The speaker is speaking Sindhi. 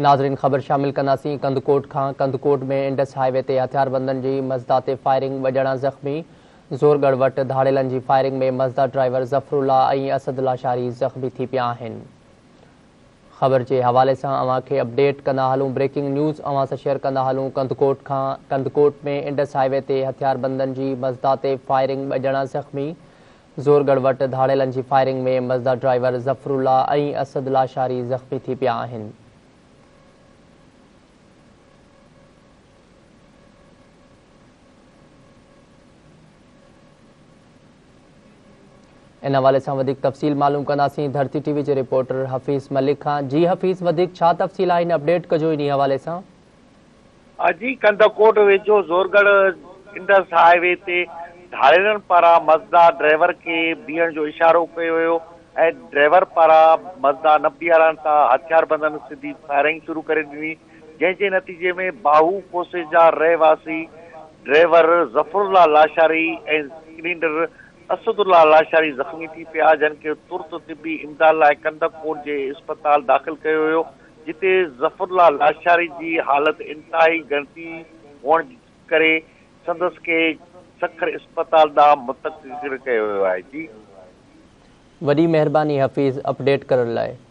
ناظرين خبر شامل ڪنداسين ڪنڌڪوٽ کان، ڪنڌڪوٽ ۾ انڊس هاء وي تي هٿياربندن جي مزدا تي فائرنگ، ٻه ڄڻا زخمي، زورڳڙهه وٽ ڌاڙيلن جي firing ۾ Mazda driver Zafarullah ۽ Asad Lashari زخمي ٿي پيا آهن. خبر جي حوالي سان اوهان کي اپڊيٽ ڪندا هلون بريڪنگ نيوز اوهان سان شيئر ڪندا هلون ڪنڌڪوٽ کان، ڪنڌڪوٽ ۾ انڊس هاء وي تي هٿياربندن جي مزدا تي فائرنگ، ٻه ڄڻا زخمي، زورڳڙهه وٽ ڌاڙيلن جي firing ۾ Mazda driver Zafarullah ۽ Asad Lashari زخمي ٿي پيا آهن. ان حوالي سان وڌيڪ تفصيل معلوم ڪنداسين ڌرتي ٽي وي جي رپورٽر حفيظ ملڪ کان. جي حفيظ وڌيڪ ڇا تفصيل آهن اپڊيٽ ڪجو انهي حوالي سان. جي ڪنڌڪوٽ ويجهو زورڳڙهه انڊس هاء وي تي ڌاڙيلن پاران مزدا ڊرائيور کي بيهڻ جو اشارو ڪيو ويو ۽ ڊرائيور پاران مزدا نه بيهارڻ تان هٿياربندن سڌي فائرنگ شروع ڪري ڏني جنهن جي نتيجي ۾ باهو کوسيجا رهواسي ڊرائيور ظفرالله لاشاري ۽ ڪلينڊر اسدالله لاشاري زخمي ٿي پيا جن کي ترت طبي امداد لاء ڪنڌڪوٽ جي اسپتال داخل ڪيو ويو جتي ظفرالله لاشاري جي حالت انتهائي ڳڻتي هئڻ ڪري سندس کي سکر اسپتال ڏانهن منتقل ڪيو ويو آهي. جي. وڏي مهرباني حفيظ اپڊيٽ ڪرڻ لاء.